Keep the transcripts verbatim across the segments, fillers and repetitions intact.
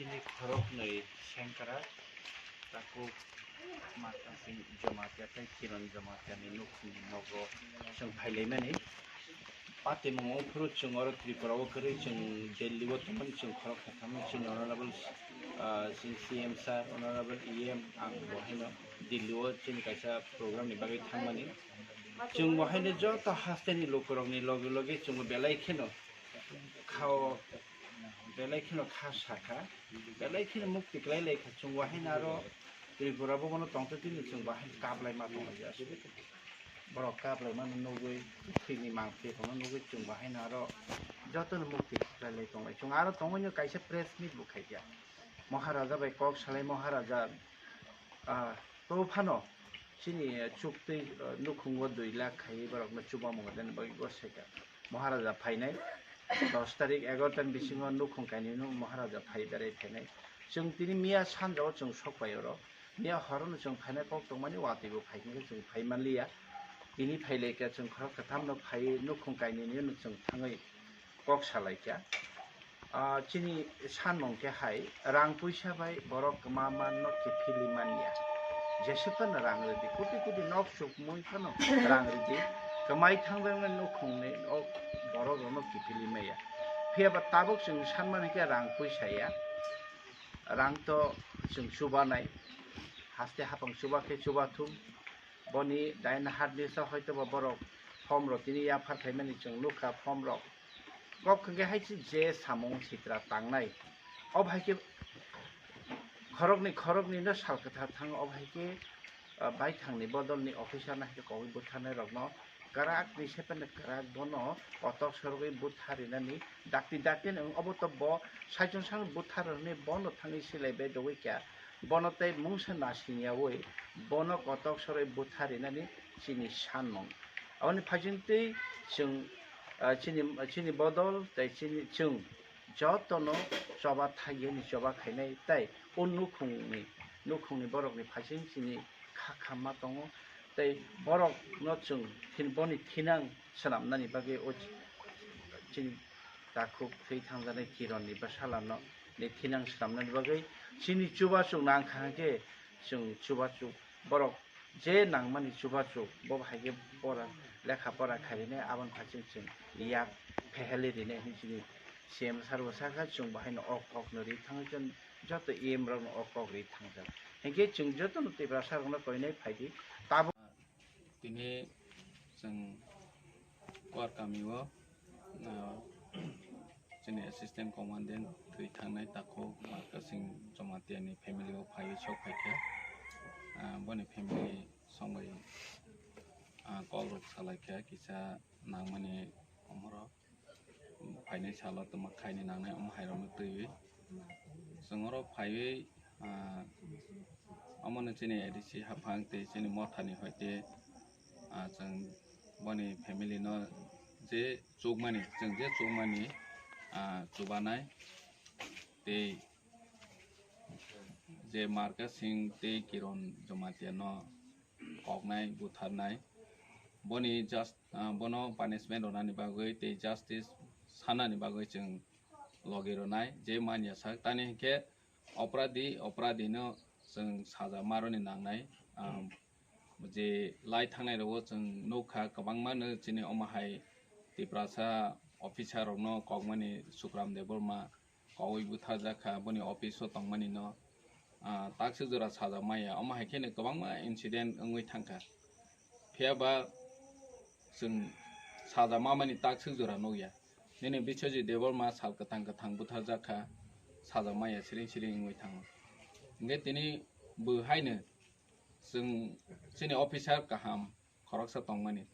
Bini khoroknwi Sengkrak, takhuk Markasing Jamatia tei Kiron Jamatia ni nukhungni nogo chwng phailaimani. Patimung wngphuru chwng oro Tripura o kwrwi chwng Delhi o tongmani chwng khorok khatham chini honorable, ah, chini C M sir, honorable E M ang bo haino Delhi o chini kaisa program ni bagwi thangmani. Chwng bo haino joto hasteni lukurokni loge loge chwng bo belai kheno khao, belai kheno kha sakha, belai kheno mukti kwlai laikha. Chwng bo haino aro Tripura bo bono tongtwtwino chwng bo haino kaplaima tonglaijak. Borok kaplaimano nugwi, thwini mangphi rokno nugwi chwng bo haino aro jotono mukti kwlai lai tonglai. Chwng aro tongwino kaisa press meet bo khaikha. Maharaja bai kok salai Maharaja, ah, to phano chini chuktwi, ah, nukhungo dui lakh khaiwi borokno chubamungo dani bagwi gor saikha. Maharaja phainai dos tarik egaroh tani bisingo nukhung kainwino Maharaja phai berai phainai. Chwng tini miya sanjao chwng sok pai oro. Miya horono chwng phaina kok tongmani watwi bo phai hwnkhe chwng phai manliya. Tini phailaikha chwng khorok kwthamno phaiwi nukhung kainwino chwng thangwi kok salaikha. Ah, chini sanmung khe hai, rang puisa bai borok kwma manno kiphilwi manya. Jesuk phano rang rwdi, koti koti nok chukmui phano rang rwdi. Kwmai thangjaknai nukhungni nok borok rokno kiphilwi maya. Phiya ba tabuk chwng sanmani khe rang puisa ya. Rang to chwng chubanai, haste hapang chuba khe chubathung. Boni dain hatni sa hoito ba borok form rok tini yaphar khaimani chwng nukha form rok. Kok hwnkhe hai se je samung sitra tangnai. O bahai khe khoroknwi khoroknwi no sal kwthar thango, o bahai khe, ah, baithangni bodolni officer no hai khe kogwi butharnai rokno kwrak ni sepende kwrak bono kotok sorogwi butharinani dakti dakti no obo to bo saichung sano butharnani bono thangwi silai bedogwi kha. Bono tei mungsa nasingyaui bono kotok soroi butharinani chini sanmung. Aboni phaisingtwi chwng, ah, chini, chini bodol tei chini chwng jotono choba thaiyani choba khainai tei o nukhungni, nukhungni borokni phaising chini kha khamma tongo tei borokno chwng thin-, boni thinang swnamnani bagwi o chini takhuk thwi thangjaknai Kiron ni bwsala no ni thinang swnamnani bagwi chini chubachu nangkha hwnkhe chwng chubachu borok je nangmani chubachu bo hai khe pora lekha pora khairine aboni phaising chwng yak pheheli rine hinwi chini C M sir bo sakha chwng bo haino o kok no ri thangwi chwng joto E M rok no o kok ri thangjak hinkhe chwng joto no Tiprasa rok no koinai phaidi tabuk. Tini chwng Kuar kami o, ah, chini assistant commandant thwi thangnai takhuk Markasing Jamatia ni family o phaiwi sok phaikha. Ah, boni family songbai, ah, kok rok salaikha kisa nangmani omorok. Phainai salo twma khaini nangnai omo hai rokno twiwi. Chwng oro phaiwi, ah, omono chini A D C haphang tei chini mothani hoite, ah, chwng boni family no je chukmani, chwng je chukmani, ah, chubanai tei je Markasing tei Kiron Jamatia no koknai, butharnai, boni just, ah, bono punishment rwnani bagwi tei justice sanani bagwi chwng logi rwnai, je manya sak tani hinkhe opradi, opradi no chwng saja maroni nangnai, ah, je lai thangnai rogo chwng nukha kwbangma no chini omo hai Tiprasa officer rokno kokmani Sukram Debbarma kogwi butharjak kha, boni office o tongmani no, ah, takswk jora saja maya, omo hai kheno kwbangma incident wngwi thangkha. Phiya ba chwng saja mamani takswk jora nukya. Nini Biswajit Debbarma sal kwthang kwthang butharjak kha, saja maya siring siring wngwi thango. Hinkhe tini bo haino chwng chini officer kaham khoroksa tongmani.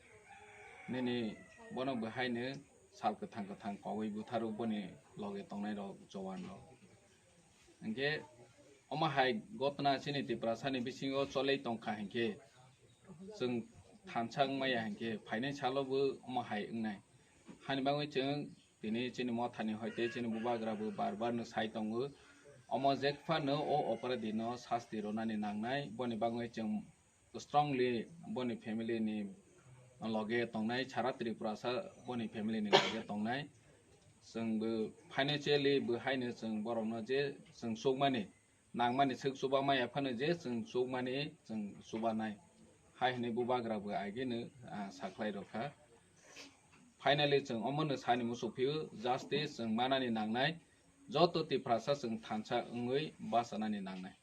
Nini bono bo haino sal kwthang kwthang kogwi butharo boni loge tongnai rok, jowan rok. Hinkhe omo hai gotna chini Tiprasani bisingo cholei tongkha hinkhe chwng thansa wngmaya hinkhe phainai salo bo omo hai wngnai. Hani bagwi chwng tini chini mothani hoite chini bubagra bo bar bar no sai tongo. Omo jekphano o opradi no sasti rwnani nangnai, boni bagwi chwng strongly boni family ni loge tongnai, sara Tripurasa boni family ni loge tongnai. chwng bo financially bo haino chwng borokno je chwng chukmani nangmani swk chuba maya phano je chwng chukmani chwng chubanai hai hwnwi bubagra bo agino sakhlai rokha. Finally chwng omono sani muchuk phio, justice chwng manani nangnai, joto Tiprasa chwng thansa wngwi bachanani nangnai.